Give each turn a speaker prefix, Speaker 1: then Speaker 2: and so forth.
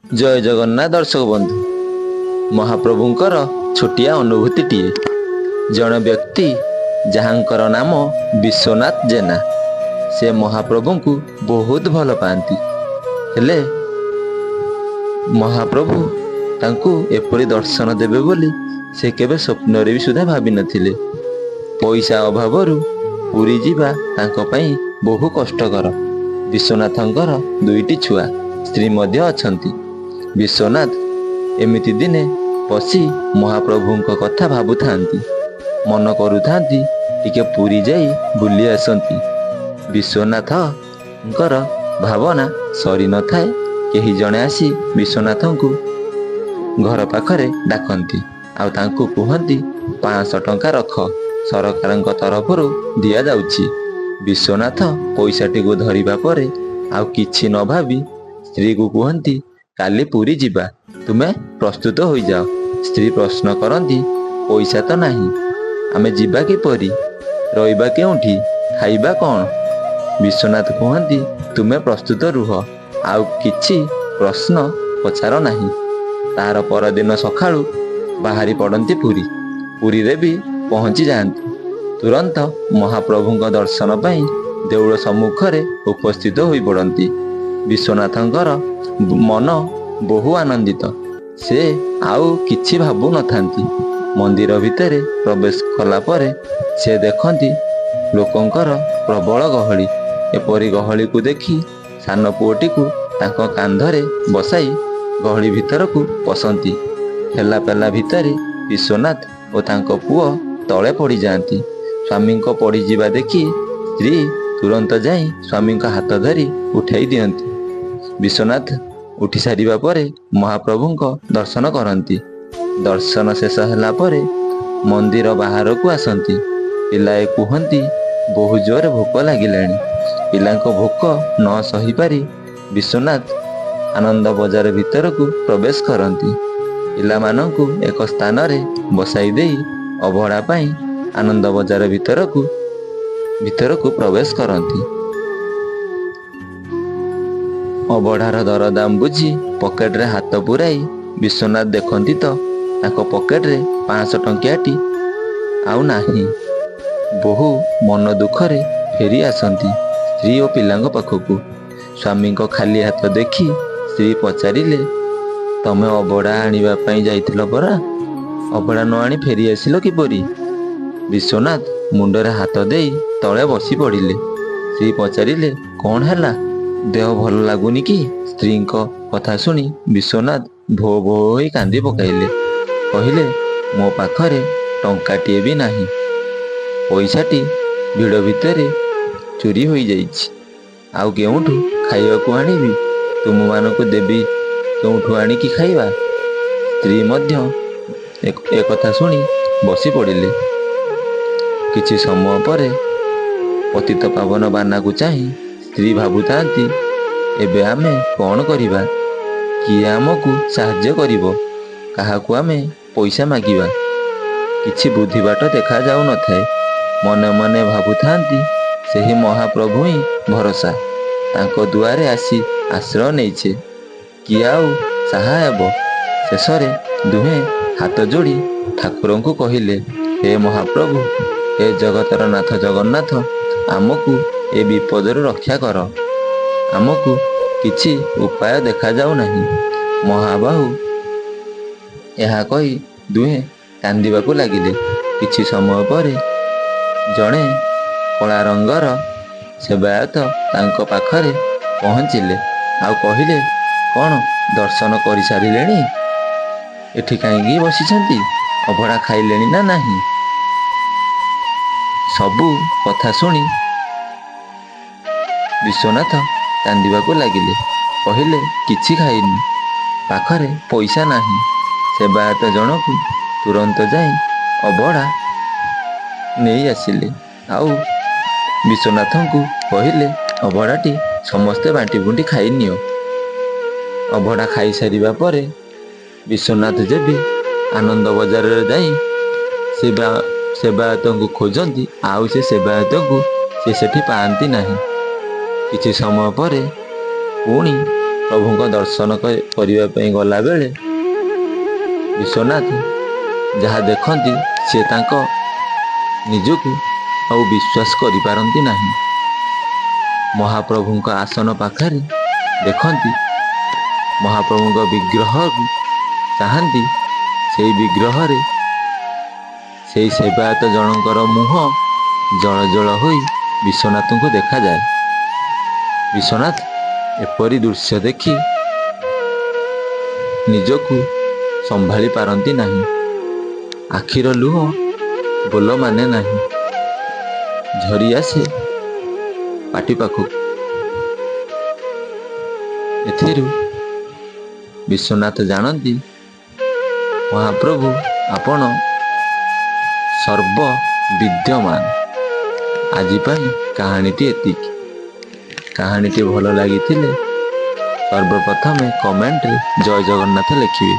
Speaker 1: ଜୟ ଜଗନ୍ନାଥ ଦର୍ଶକ ବନ୍ଧୁ, ମହାପ୍ରଭୁଙ୍କର ଛୋଟିଆ ଅନୁଭୂତିଟିଏ। ଜଣେ ବ୍ୟକ୍ତି ଯାହାଙ୍କର ନାମ ବିଶ୍ୱନାଥ ଜେନା, ସେ ମହାପ୍ରଭୁଙ୍କୁ ବହୁତ ଭଲ ପାଆନ୍ତି। ହେଲେ ମହାପ୍ରଭୁ ତାଙ୍କୁ ଏପରି ଦର୍ଶନ ଦେବେ ବୋଲି ସେ କେବେ ସ୍ୱପ୍ନରେ ବି ସୁଦ୍ଧା ଭାବିନଥିଲେ। ପଇସା ଅଭାବରୁ ପୁରୀ ଯିବା ତାଙ୍କ ପାଇଁ ବହୁ କଷ୍ଟକର। ବିଶ୍ୱନାଥଙ୍କର ଦୁଇଟି ଛୁଆ, ସ୍ତ୍ରୀ ମଧ୍ୟ ଅଛନ୍ତି। ବିଶ୍ୱନାଥ ଏମିତି ଦିନେ ବସି ମହାପ୍ରଭୁଙ୍କ କଥା ଭାବୁଥାନ୍ତି, ମନ କରୁଥାନ୍ତି ଟିକେ ପୁରୀ ଯାଇ ବୁଲି ଆସନ୍ତି। ବିଶ୍ୱନାଥଙ୍କର ଭାବନା ସରିନଥାଏ, କେହି ଜଣେ ଆସି ବିଶ୍ୱନାଥଙ୍କୁ ଘର ପାଖରେ ଡାକନ୍ତି ଆଉ ତାଙ୍କୁ କୁହନ୍ତି, 500 ଟଙ୍କା ରଖ, ସରକାରଙ୍କ ତରଫରୁ ଦିଆଯାଉଛି। ବିଶ୍ୱନାଥ ପଇସାଟିକୁ ଧରିବା ପରେ ଆଉ କିଛି ନ ଭାବି ସ୍ତ୍ରୀକୁ କୁହନ୍ତି, କାଲି ପୁରୀ ଯିବା, ତୁମେ ପ୍ରସ୍ତୁତ ହୋଇଯାଅ। ସ୍ତ୍ରୀ ପ୍ରଶ୍ନ କରନ୍ତି, ପଇସା ତ ନାହିଁ, ଆମେ ଯିବା କିପରି? ରହିବା କେଉଁଠି? ଖାଇବା କ'ଣ? ବିଶ୍ୱନାଥ କୁହନ୍ତି, ତୁମେ ପ୍ରସ୍ତୁତ ରୁହ, ଆଉ କିଛି ପ୍ରଶ୍ନ ପଚାର ନାହିଁ। ତାର ପରଦିନ ସକାଳୁ ବାହାରି ପଡ଼ନ୍ତି ପୁରୀ। ପୁରୀରେ ବି ପହଞ୍ଚି ଯାଆନ୍ତି। ତୁରନ୍ତ ମହାପ୍ରଭୁଙ୍କ ଦର୍ଶନ ପାଇଁ ଦେଉଳ ସମ୍ମୁଖରେ ଉପସ୍ଥିତ ହୋଇପଡ଼ନ୍ତି। ବିଶ୍ୱନାଥଙ୍କର ମନ ବହୁ ଆନନ୍ଦିତ, ସେ ଆଉ କିଛି ଭାବୁ ନଥାନ୍ତି। ମନ୍ଦିର ଭିତରେ ପ୍ରବେଶ କଲା ପରେ ସେ ଦେଖନ୍ତି ଲୋକଙ୍କର ପ୍ରବଳ ଗହଳି। ଏପରି ଗହଳିକୁ ଦେଖି ସାନ ପୁଅଟିକୁ ତାଙ୍କ କାନ୍ଧରେ ବସାଇ ଗହଳି ଭିତରକୁ ପଶନ୍ତି। ଠେଲାପେଲା ଭିତରେ ବିଶ୍ୱନାଥ ଓ ତାଙ୍କ ପୁଅ ତଳେ ପଡ଼ିଯାଆନ୍ତି। ସ୍ୱାମୀଙ୍କ ପଡ଼ିଯିବା ଦେଖି ସ୍ତ୍ରୀ ତୁରନ୍ତ ଯାଇ ସ୍ୱାମୀଙ୍କ ହାତ ଧରି ଉଠାଇ ଦିଅନ୍ତି। ବିଶ୍ୱନାଥ ଉଠି ସାରିବା ପରେ ମହାପ୍ରଭୁଙ୍କ ଦର୍ଶନ କରନ୍ତି। ଦର୍ଶନ ଶେଷ ହେଲା ପରେ ମନ୍ଦିର ବାହାରକୁ ଆସନ୍ତି। ପିଲାଏ କୁହନ୍ତି, ବହୁ ଜୋରରେ ଭୋକ ଲାଗିଲାଣି। ପିଲାଙ୍କ ଭୋକ ନ ସହିପାରି ବିଶ୍ୱନାଥ ଆନନ୍ଦ ବଜାର ଭିତରକୁ ପ୍ରବେଶ କରନ୍ତି। ପିଲାମାନଙ୍କୁ ଏକ ସ୍ଥାନରେ ବସାଇ ଦେଇ ଅବଢ଼ା ପାଇଁ ଆନନ୍ଦ ବଜାର ଭିତରକୁ ପ୍ରବେଶ କରନ୍ତି। ଅବଢ଼ାର ଦରଦାମ ବୁଝି ପକେଟରେ ହାତ ପୂରାଇ ବିଶ୍ୱନାଥ ଦେଖନ୍ତି ତ ତାଙ୍କ ପକେଟରେ 500 ଟଙ୍କିଆଟି ଆଉ ନାହିଁ। ବହୁ ମନ ଦୁଃଖରେ ଫେରି ଆସନ୍ତି ସ୍ତ୍ରୀ ଓ ପିଲାଙ୍କ ପାଖକୁ। ସ୍ୱାମୀଙ୍କ ଖାଲି ହାତ ଦେଖି ସ୍ତ୍ରୀ ପଚାରିଲେ, ତମେ ଅବଢ଼ା ଆଣିବା ପାଇଁ ଯାଇଥିଲ ପରା, ଅବଢ଼ା ନ ଆଣି ଫେରି ଆସିଲ କିପରି? ବିଶ୍ୱନାଥ ମୁଣ୍ଡରେ ହାତ ଦେଇ ତଳେ ବସି ପଡ଼ିଲେ। ସ୍ତ୍ରୀ ପଚାରିଲେ, କ'ଣ ହେଲା, ଦେହ ଭଲ ଲାଗୁନି କି? ସ୍ତ୍ରୀଙ୍କ କଥା ଶୁଣି ବିଶ୍ୱନାଥ ଭୋ ଭୋ ହୋଇ କାନ୍ଦି ପକାଇଲେ। କହିଲେ, ମୋ ପାଖରେ ଟଙ୍କାଟିଏ ବି ନାହିଁ, ପଇସାଟି ଭିଡ଼ ଭିତରେ ଚୋରି ହୋଇଯାଇଛି। ଆଉ କେଉଁଠୁ ଖାଇବାକୁ ଆଣିବି? ତୁମମାନଙ୍କୁ ଦେବି କେଉଁଠୁ ଆଣିକି ଖାଇବା? ସ୍ତ୍ରୀ ମଧ୍ୟ ଏକଥା ଶୁଣି ବସି ପଡ଼ିଲେ। କିଛି ସମୟ ପରେ ପତିତ ପାବନ ବାନାକୁ ଚାହିଁ ସ୍ତ୍ରୀ ଭାବୁଥାନ୍ତି, ଏବେ ଆମେ କ'ଣ କରିବା? କିଏ ଆମକୁ ସାହାଯ୍ୟ କରିବ? କାହାକୁ ଆମେ ପଇସା ମାଗିବା? କିଛି ବୁଦ୍ଧିବାଟ ଦେଖାଯାଉନଥାଏ। ମନେ ମନେ ଭାବୁଥାନ୍ତି, ସେହି ମହାପ୍ରଭୁ ହିଁ ଭରସା, ତାଙ୍କ ଦୁଆରେ ଆସି ଆଶ୍ରୟ ନେଇଛେ, କିଏ ଆଉ ସାହା ହେବ? ଶେଷରେ ଦୁହେଁ ହାତ ଯୋଡ଼ି ଠାକୁରଙ୍କୁ କହିଲେ, ହେ ମହାପ୍ରଭୁ, ହେ ଜଗତର ନାଥ ଜଗନ୍ନାଥ, ଆମକୁ ଏ ବିପଦରୁ ରକ୍ଷା କର। ଆମକୁ କିଛି ଉପାୟ ଦେଖାଯାଉ ନାହିଁ। ମହାବାହୁ। ଏହା କହି ଦୁହେଁ କାନ୍ଦିବାକୁ ଲାଗିଲେ। କିଛି ସମୟ ପରେ ଜଣେ କଳା ରଙ୍ଗର ସେବାୟତ ତାଙ୍କ ପାଖରେ ପହଞ୍ଚିଲେ ଆଉ କହିଲେ, କ'ଣ ଦର୍ଶନ କରିସାରିଲେଣି? ଏଠି କାହିଁକି ବସିଛନ୍ତି? ଅବଢ଼ା ଖାଇଲେଣି ନା ନାହିଁ? ସବୁ କଥା ଶୁଣି ବିଶ୍ୱନାଥ କାନ୍ଦିବାକୁ ଲାଗିଲେ। କହିଲେ, କିଛି ଖାଇନି, ପାଖରେ ପଇସା ନାହିଁ। ସେବାୟତ ଜଣକୁ ତୁରନ୍ତ ଯାଇ ଅବଢ଼ା ନେଇ ଆସିଲେ ଆଉ ବିଶ୍ୱନାଥଙ୍କୁ କହିଲେ, ଅବଢ଼ାଟି ସମସ୍ତେ ବାଣ୍ଟି ବୁଣ୍ଟି ଖାଇନିଅ। ଅବଢ଼ା ଖାଇସାରିବା ପରେ ବିଶ୍ୱନାଥ ଯେବେ ଆନନ୍ଦ ବଜାରରେ ଯାଇ ସେବାୟତଙ୍କୁ ଖୋଜନ୍ତି, ଆଉ ସେ ସେବାୟତଙ୍କୁ ସେ ସେଠି ପାଆନ୍ତି ନାହିଁ। କିଛି ସମୟ ପରେ ପୁଣି ପ୍ରଭୁଙ୍କ ଦର୍ଶନ କରିବା ପାଇଁ ଗଲାବେଳେ ବିଶ୍ୱନାଥ ଯାହା ଦେଖନ୍ତି, ସେ ତାଙ୍କ ନିଜକୁ ଆଉ ବିଶ୍ୱାସ କରିପାରନ୍ତି ନାହିଁ। ମହାପ୍ରଭୁଙ୍କ ଆସନ ପାଖରେ ଦେଖନ୍ତି, ମହାପ୍ରଭୁଙ୍କ ବିଗ୍ରହକୁ ଚାହାନ୍ତି, ସେଇ ବିଗ୍ରହରେ ସେଇ ସେବାୟତ ଜଣଙ୍କର ମୁହଁ ଜଳ ଜଳ ହୋଇ ବିଶ୍ୱନାଥଙ୍କୁ ଦେଖାଯାଏ। ବିଶ୍ୱନାଥ ଏପରି ଦୃଶ୍ୟ ଦେଖି ନିଜକୁ ସମ୍ଭାଳି ପାରନ୍ତି ନାହିଁ। ଆଖିର ଲୁହ ବୋଲ ମାନେ ନାହିଁ, ଝରି ଆସେ ପାଟି ପାଖକୁ। ଏଥିରୁ ବିଶ୍ୱନାଥ ଜାଣନ୍ତି, ମହାପ୍ରଭୁ ଆପଣ ସର୍ବ ବିଦ୍ୟମାନ। ଆଜି ପାଇଁ କାହାଣୀଟି ଏତିକି। କାହାଣୀଟି ଭଲ ଲାଗିଥିଲେ ସର୍ବପ୍ରଥମେ କମେଣ୍ଟରେ ଜୟ ଜଗନ୍ନାଥ ଲେଖିବେ।